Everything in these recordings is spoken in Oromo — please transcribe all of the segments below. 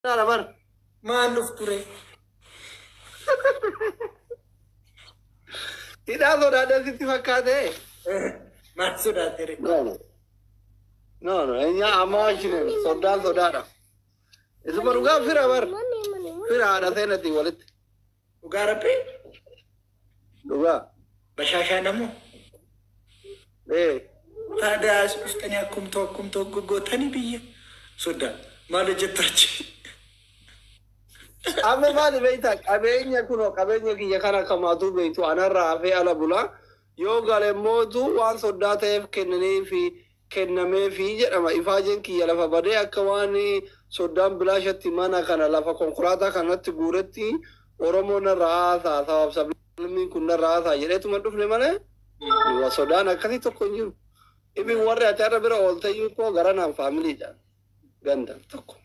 Bar. Maal dhufture? Hidhaa sodaadhee sitti fakkaate. Maal sodaatere? No, no. No, no. Enya amma isheen sodaan sodaadha. Isuma dhugaa fira bar. Fira haadha seenatii walitti. Dhugaa rabbi? Dhugaa. Bashaashaa namoo? Ee. Taadaa as dhuftanii akkumtoo akkumtoo goggootanii biyya. Sodaa maal hojjettu achi? Amma maali beektaa, qabeenya kunoo qabeenya kiyya kana kamaatu beektu anarraa hafee ala bulaa yoo gale mootu waan soddaa ta'eef kennaniifi kennameefi jedhama. Ifaajeen kiyya lafa badee akka waan soddaan bilaashatti mana kana lafa konkolaataa kanatti guuretti Oromoo narraa haasaa, sabaaf sablammiin kun narraa haasaa jedheetuma dhufne malee sodaan akkasii tokko hin jiru. Ibi warri ati har'a bira oolteyyuu koo gara naan faamiliidha. Ganda tokko.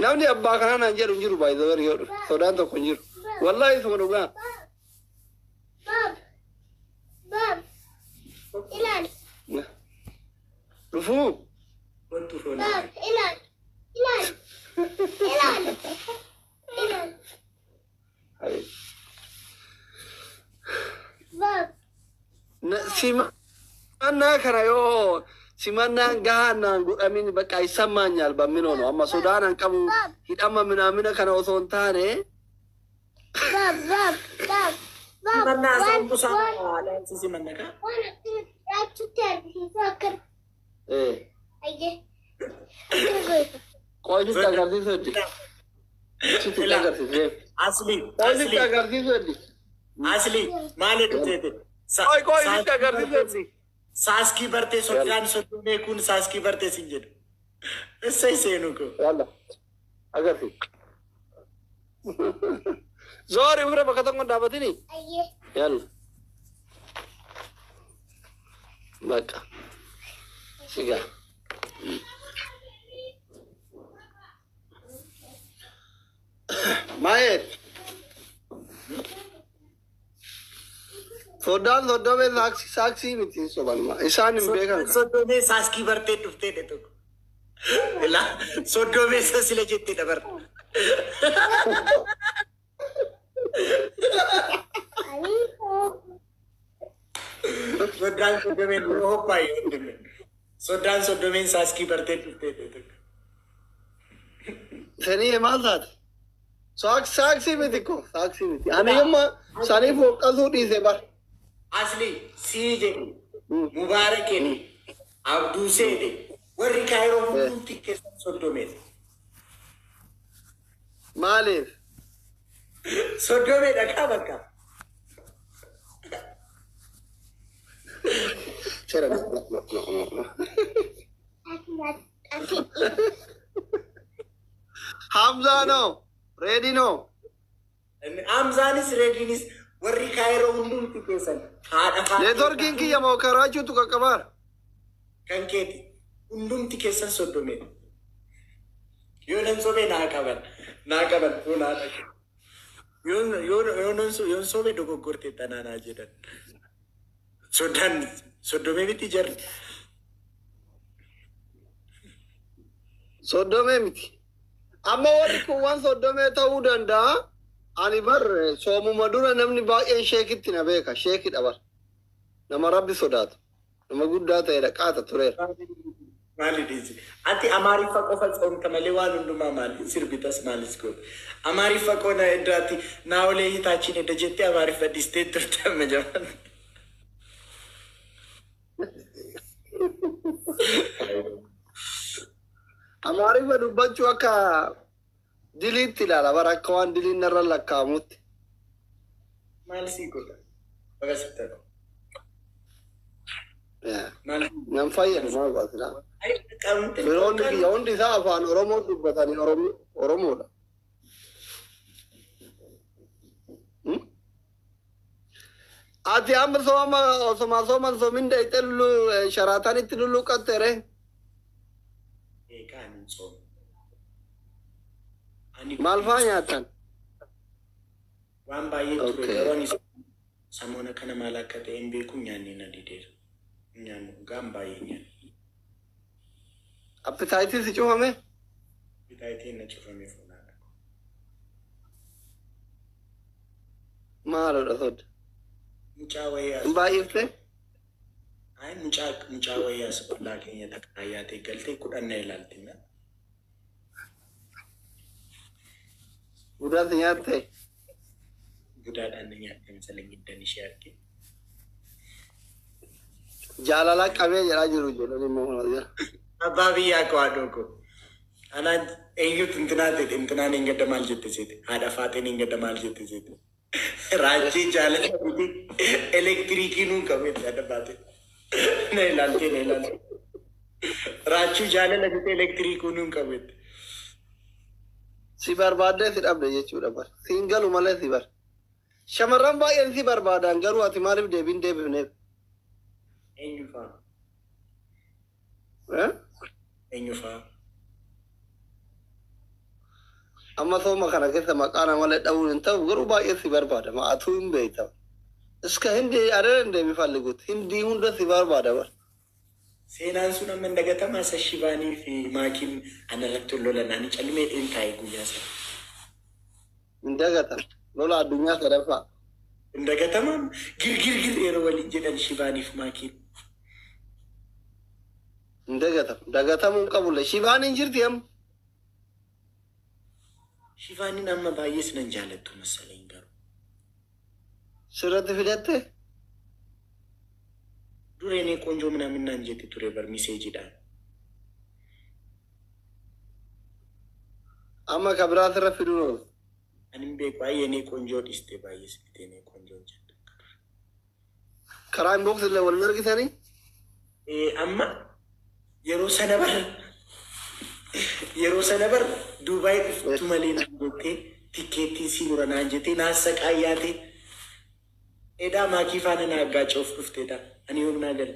Namni abbaa kanaa naan jedhu hin jiru, baay'ee yoo dhufe sodaan tokko hin jiru. Wallaahi isuma dhugaa. Bob. Bob. Ilaali. Dhufuu. Wantu foonaa. Bob. Ilaali. Ilaali. Ilaali. Ilaali. Bob. Simannaa kana yoo simannaan gahaa naan godhamin bakka ይሰማኛል በምን ሆኖ amma sodaan an qabu hidhama minaamina kana osoo hin taane. Bob. Bob. Bob. Bob. Simannaa Waan saambusaa waan leensi simanna kaa. waan akkanatti argisiisu akkana. Ayyee. Akkana goota. Qoy sitti agarsiisu heddi. Sitti agarsiisu deem. Asli. Qoy sitti Asli. agarsiisu heddi. Asli maal jedhu? Qoy qoy sitti agarsiisu heddi. Saaskii bartee soddaan soddomee kun saaskii bartee sin jedhu. Issay seenu ko. Yalla agarsiisu. Zoori ufira bakka tokko hin dhaabatini. Ayyee. Yalla. Bakka. Sigaa. Maayet. Soddaan soddomee saaksii saaksii miti hin soban. Isaan hin beekan. Soddomee saaskii bartee dhuftee dha tokko. Ilaa soddomee isa sila jettee dabarta. Ani. Soddaan soddomeen hoppaayyee hundumee. Soddaan soddomeen saaskii bartee dhuftee dha tokko. Sanii maal taate? Saaksii miti ko saaksii miti. Ani yomma sanii fooqqasuu dhiise bar. Asli sii jedhu, Mubaarak jedhu, Abduusee jedhu, warri Kaayiroo hundumti keessan soddomeedha. Maaliif? Soddomeedha kaa bakka. Seera no no no no. Ati. Hamzaa no. Ready no. Hamzaanis Reediinis warri Kaayiroo hundumti keessan haadha faatee. Neetworkiin kiyya moo karaachuutu qaqqabaara? Kan keeti hundumti keessan soddomeedha. Yoo nan sobee naa qaban naa qaban yoo naa dhaqe. Yoo yoo yoo nan so yoo sobee dogoggorte tanaa naa jedhan. Soddaan soddomee miti jarri. Soddomee miti. Amma warri kun waan soddomee ta'uu danda'a. Ani bar soomuma dura namni baay'een sheekitti na beeka. Sheekidha bar. Nama Rabbi sodaatu. Nama guddaa ta'edha qaata tureera. Maali dhiisi? Ati Amaariffa qofa tsoomta malee waan hundumaa maali? Sirbitas maalis goota. Amaariffa qona iddaatti naa olee hitaachiin edda jettee Amaariffa dhiistee turte amma jaban. Amaariffa dubbachuu akka diliitti ilaala bara, akka waan diliin narra lakkaa'amutti. Maal sii godha? Baga sitti ta'u. Maal? Nan fayyadu maal baasila. Ay, qabamte. Firoonni kiyya hundi isaa afaan Oromoo dubbatanii Oromoodha. Ati amma sooma osoma sooman soomin dayxee lullu sharaatanitti lulluqqattere. Eegaa ani hin soomu. Ani Maal faa nyaattan? Waan baay'ee ture garuu ani samoona kana maal akka ta'e hin beeku, nyaanni na dideera. Nyaanni dhugaan baay'ee nyaanni. Appetite si cufame? Appetite na cufame funaana. Maalodha sodda? Mucaa wayii as. Hin baay'ifte? Ay, mucaa wayii as ollaa keenya takka yaatee galtee 10 na ilaalti na. Budaas nyaatte? Budaadhaan na nyaatte masalan giddan ishee arge. Jaalala qabee jedhaa jiru ijoolleen immoo kana jira. Abbaa biyyaa koo haadhoo koo. Anaan eenyutu intinaa ta'e intinaan hin gadda maal jette seete? Haadha faaxeen hin gadda maal jette seete? Raachii jaalala miti elektiriikii nuun qabu jette haadha faaxeen. Na ilaaltee na ilaalte. Raachuu jaalala miti elektiriikii nuun qabu jette. Si barbaaddee si dhabde jechuudha bar. Siin galu malee si bar. Shamarran baay'een si barbaadan garuu ati maaliif deebiin deebifneef? Eenyu faa? Eh? Eenyu faa? Amma sooma kana keessa maqaa namalee dhabuun hin ta'u garuu baay'ee si barbaada. Ma'atuu hin beekta. Iska hindii adada hin deebi Hindii hunda si barbaada bar. Seenaan sun amma hin dagatamaa isa Shibaanii fi Maakiin anarratti lolan ani calmee dheen taa'e guyyaa sana. Hin dagatan. Lola addunyaa sadaffaa. Hin dagatamaa girgirgir yeroo waliin jedhan Shibaanii fi Maakiin. Hin dagatamu. Dagatamuu hin qabullee. Shibaan hin jirti amma. Shibaaniin amma baay'ees nan jaalattu masalan garuu. Sirratti fidatte? Dura inni ቆንጆ ምናምን naan jetti ture bar miseejiidhaan. Amma ka biraa sirra fiduu oolu. Ani hin beeku baay'ee nee ቆንጆ dhiiste baay'ee sitti nee ቆንጆ jettu. Karaa inbox illee wal argitanii? Amma yeroo sana bar yeroo sana bar Dubaay dhuftu malee naan jettee tikkeettii si mura naan jettee naan saqaayyaate edaa maakii faana na aggaacoof dhufteedha. Ani yoom naa gale.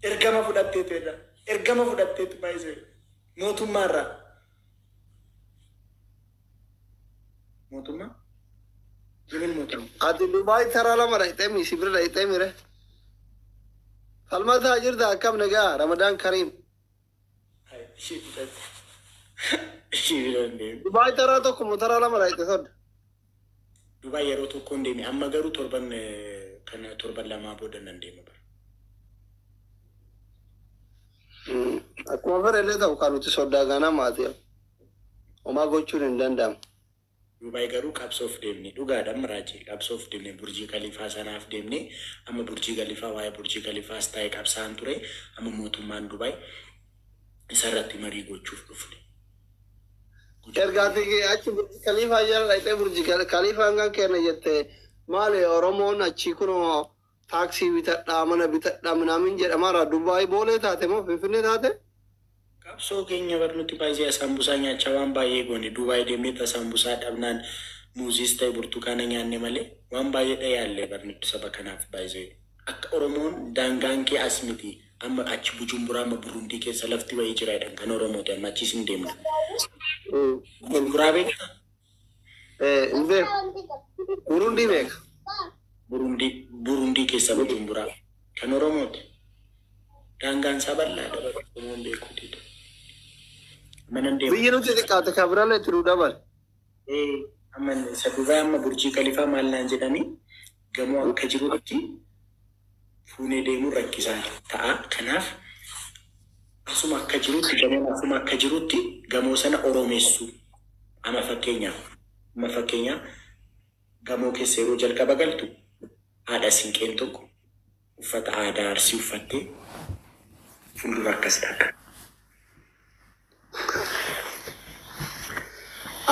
Ergama fudhatteetu edaa. Ergama fudhatteetu baay'isee mootummaarraa. Mootummaa? Yemin mootummaa? Ati Dubaay taraa lama dhaqxee mi sibira dhaqxee mire? Falmataa jirta akkam nagaa Ramadaan Kariim. Ishee fudhatte. Ishee bira hin deemne. Dubaay taraa tokko moo taraa lama dhaqxe sodda? Dubaay yeroo tokko hin deemne amma garuu torban kana torban lamaa booda nan deema bara. Akkuma fedhe ta'u kan nuti soddaa ganaa maatii. Homaa gochuun hin danda'amu. Dubaay garuu qabsoof deemne dhugaadha amma raajii qabsoof deemne Burjii Kalifaa sanaaf deemne amma Burjii Kalifaa waa'ee Burjii Kalifaas taa'ee qabsaan ture amma mootummaan Dubaay isarratti marii gochuuf dhufne. Ergaati achi Burjii Kalifaa jala dhaqxee Burjii Kalifaan kan kenna jettee maali Oromoon achi kunoo taaksii bitadhaa mana bitadhaa minaamin jedhamaara Dubaay boolee taate moo Finfinnee taate? Qabsoo keenya bar nuti baay'ee saambusaa nyaachaa waan baay'ee goone Dubaay deemnee saambusaa dhabnaan muuziis ta'e burtukaana nyaanne malee waan baay'ee dhayaallee bar nuti saba kanaaf baay'ee akka Oromoon daangaan kee as miti amma achi Bujumburaa amma Burundii keessa lafti wayii jira jedhan kan Oromooti amma achis hin deemne. Bujumburaa beektaa? Hin beeku. Burundii beeka. Burundii keessa Bujumburaa kan Oromooti. Daangaan isaa bal'aadha bar Oromoon beekuuti. Mana deemu. Biyyi nuti xiqqaate kan biraallee itti nu dabale. Amma isa Dubaay amma Burjii Kalifaa maal naan jedhanii gamoo akka jirutti fuunee deemuun rakkisaa ta'a. Kanaaf asuma akka jirutti gamoon asuma akka jirutti gamoo sana Oromeessuu. Amma fakkeenyaaf gamoo keessa yeroo jalqaba galtu haadha siinqeen tokko uffata aadaa Arsii uffattee fuuldura akkas ta'a.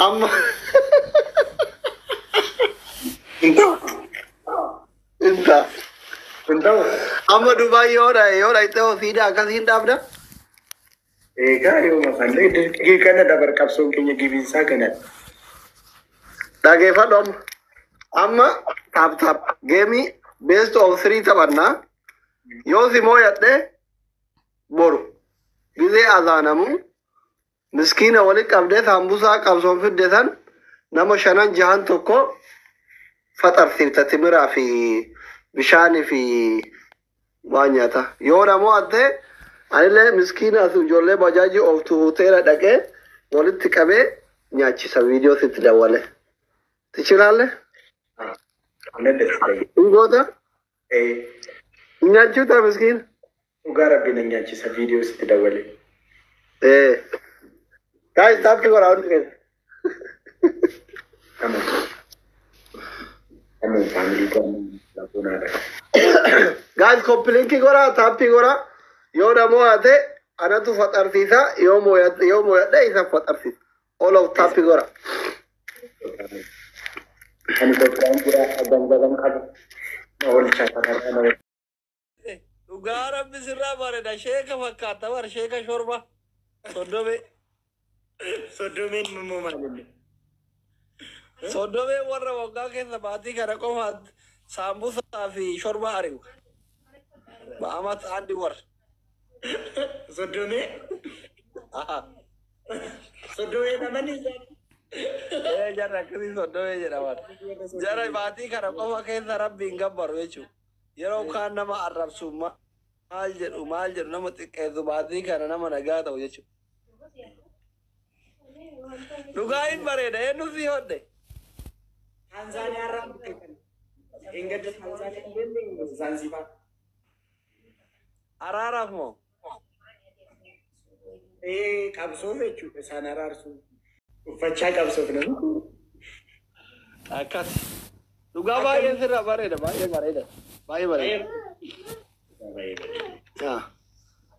Amma hin ta'a. Hin ta'u. Amma Dubaay yoo dhaqxee hoosiidha akkasii hin dhaabda? Egaa yoo mafallee dirqii kana dabar qabsoon keenya gibiinsaa kanadha. Dhageeffadhu amma. Amma tap tap geemii best of three taphannaa. Yoo si mooyadhe boru gizee azaanamu miskiina walitti qabdee saambusaa qabsoon fidde san nama shanan jahan tokko faxarsiifta timiraa fi bishaanii fi waan nyaata. Yoo namoo addee anillee miskiina as ijoollee bajaajii ooftu hoteela dhaqee walitti qabee nyaachisa viidiyoo sitti dawwale. Tichilaalle? Nadatti. Hin goota? Eh, Nyaachuu ta'a miskiin? Dhugaa rabbi na nyaachisa viidiyoo sitti dawwalee. Eh. Guys, tap godhaa hundi keessa. Come on. Come on, family, come on. Foon haadha. Guys, copy link godhaa, tap godhaa. Yoo na mo'ate anatu faxarsiisa, yoo mo'adhe yoo mo'adhe isa faxarsiisa. All of tap godhaa. Ani Itoophiyaan jira gangaban qaba. Na oolchaa kanarraa na oolchaa. Dhugaa rabbi sirraa bareeda sheeka fakkaata bar sheeka shorba. Soddomee. Soddomeen immoo maal inni? Soddomee warra waggaa keessa baatii kana qofa saambusaa fi shorba ari'u. በአመት አንድ ወር። Soddomee? Soddomee namani Ee, jarri akkasii soddomee jedhaman. Jara baatii kana qofa keessa rabbiin gabbaru jechuudha. Yeroo kaan nama arrabsu maal jedhu maal jedhu nama xiqqeessu baatii kana nama nagaa ta'u jechuudha. Dhugaa hin bareeda eenyu si hodhe? Taanzaaniyaa irraa buqqeeffame. Engadda Taanzaaniyaa deemne Zaanzibaar. Araaraaf moo? Ee, qabsoof jechuudha isaan araarsuu. Uffachaa qabsoof nama. Akkas. Dhugaa baay'ee sirraa bareeda baay'ee bareeda baay'ee bareeda. Yaa.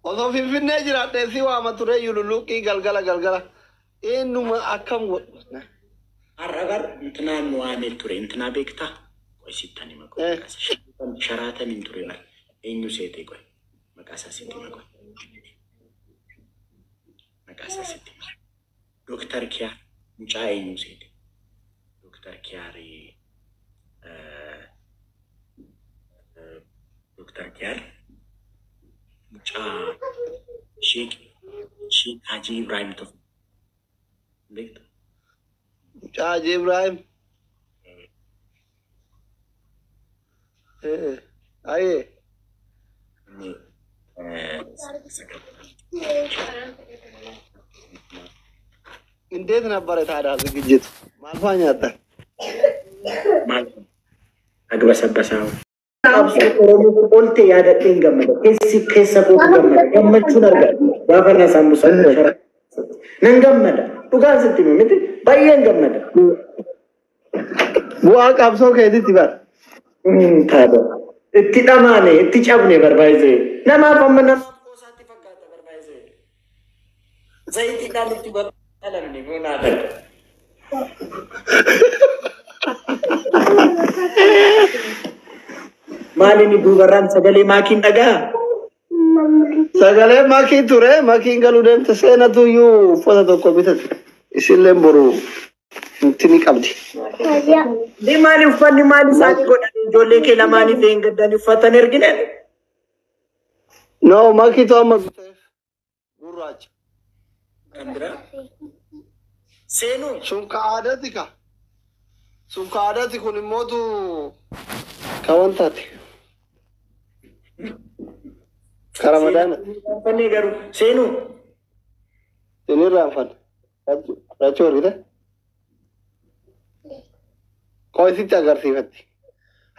Osoo Finfinnee jiraadhee si waama ture lulluuqqii galgala galgala. Eenyuma akkam godhu? Har'a bar intinaan nu waamee ture. Intinaa beektaa? Qoy sittan hima qoy. Eh. Sharaataniin ture bar. Eenyu seete qoy? Maqaa isaa sitti hima qoy. Maqaa isaa sitti hima. Dooktar Kiyaar mucaa eenyu seete? Dooktar Kiyaar Dooktar Kiyaar mucaa Sheek Haji Ibrahim Tofa. Beektaa? Mucaa Haji Ibrahim. Eh, ayyee. Inni እንዴት ነበረ ታዲያ ዝግጅቱ? ማልፋ nyaata? Maal agbasabasaa. Qabsoo Oromoo oolte yaadadheen gammada. Keessi keessa kootu gammada. Gammachuun argata. Gaafa na saambusaa nan gammada. Dhugaan sitti hime miti baay'een gammada. Bu'aa qabsoo keetitti bar. Taata. Itti dhamaane itti cabne barbaayisee. Namaaf amma namaaf qoosaatti fakkaata barbaayisee. Zayitiidhaan itti baxalamne foon haadha. Maaliin duubarraan sagalee maakiin dhagaa? Sagalee makii ture makiin galuu deemte seenatu iyyuu uffata tokko bitate. Isilleen boru intini qabdi. Ni maali uffanni maali isaanii godhan ijoollee kee lamaaniif eengaddanii uffatan ergine? No, makiitu amma biteef gurraacha. Kan biraa? Seenuu. Sun ka aadaati ka. Sun ka aadaati kun immootu ka wantaati. Ka ramadaana. Uffanni garuu seenuu. Inni irraanfanne. Raachuu argite? Qo'isitti agarsiifatti.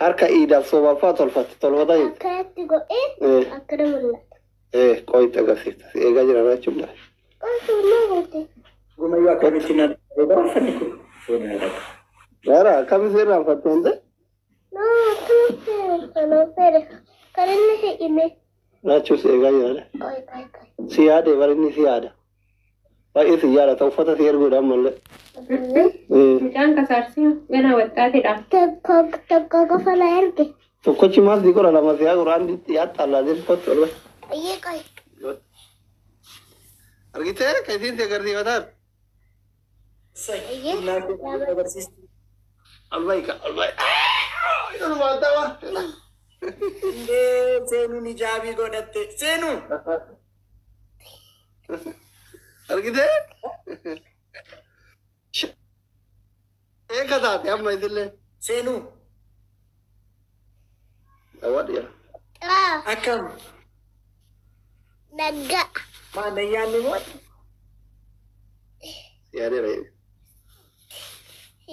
Harka iidaaf soomaffaa tolfatte tolfataa jirti. Akkanatti godhee akkana mul'ata. Ee, qo'itti agarsiifta. Eegaa jira raachuun bara. Qo'isuun na goote. Gumayyuu akkamitti na dhagaa uffanni kun? Foon haadha. Gara akkamitti irraanfatte hunda? No, akkanatti kana fedhe. Kan inni hidhime. Raachuus eegaa jira. Qo'i qo'i qo'i. Si yaade bara inni si yaada. Baay'ee si yaadata uffata si erguudhaan mallee. Mucaan kasaarsii gana waxxaatidha. Tokko tokko qofa na erge. Tokkochi maal si godha lama si haa godha andi yaaxxallaa jedhu kottu ol bahi. Ayyee qo'i. Argitee kan isiin si agarsiifataan? Ayyee. Ol bahi ka ol bahi. Ulfaatama. Indee seenuun ijaabii godhatte seenuu. Argitee? Eeka taate amma isillee. Seenuu Awwaadhu jira. Akkam Nagga. Maal ayyaanni moo? Yaadeera.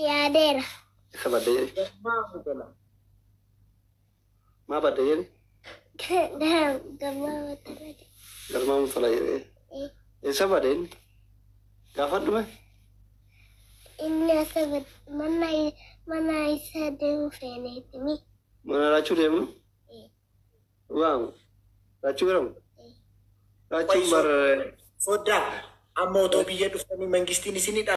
Yaadeera. Isa baddee jedhe. Maamu tola. Maa badda jedhe? Galmaa watala jedhe. Galmaa mutala jedhee. Eessa bade inni? Gaafadhu mee? Inni asa mana isaa deemu feeneetimi. Mana Raachuu deemnu? Waamu. Raachuu biramu? Raachuun bar Soddaa amma otoo biyya dhuftanii mangistiin isinii.